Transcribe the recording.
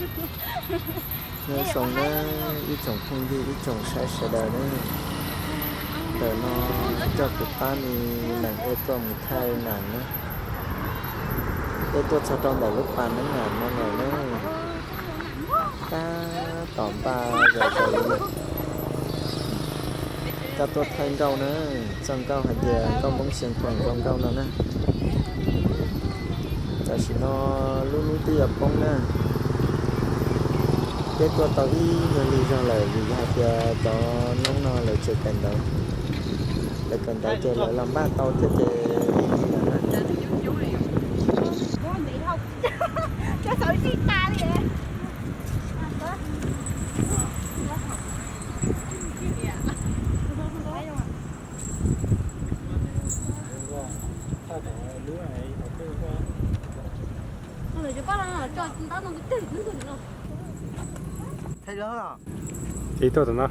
Nyob zoo na ib tsoom phooj ywg ib tsoom saib sawv daws na. Ntawm no coj kuv pab me leem ua tuaj mus thaij nam na. Peb tuaj txog rau ntawm lub pas neeb nam no lawm na. Tab tom npaj zom zaws li na. Coj tuaj thaij nkauj na, txoj nkauj hais tias nkauj Hmoob Xeev Khuam zoo nkauj no na. Tam sim no lub hnub twb yuav poob na. Peb tuaj tau ib nyuag lig zog lawm vim hais tias cov noob no lawv tseem kawm ntawv. Lawv kawm ntawv ces lawv los npaj tau thiab ces lig lig lawm na. Tsis tuaj tom no.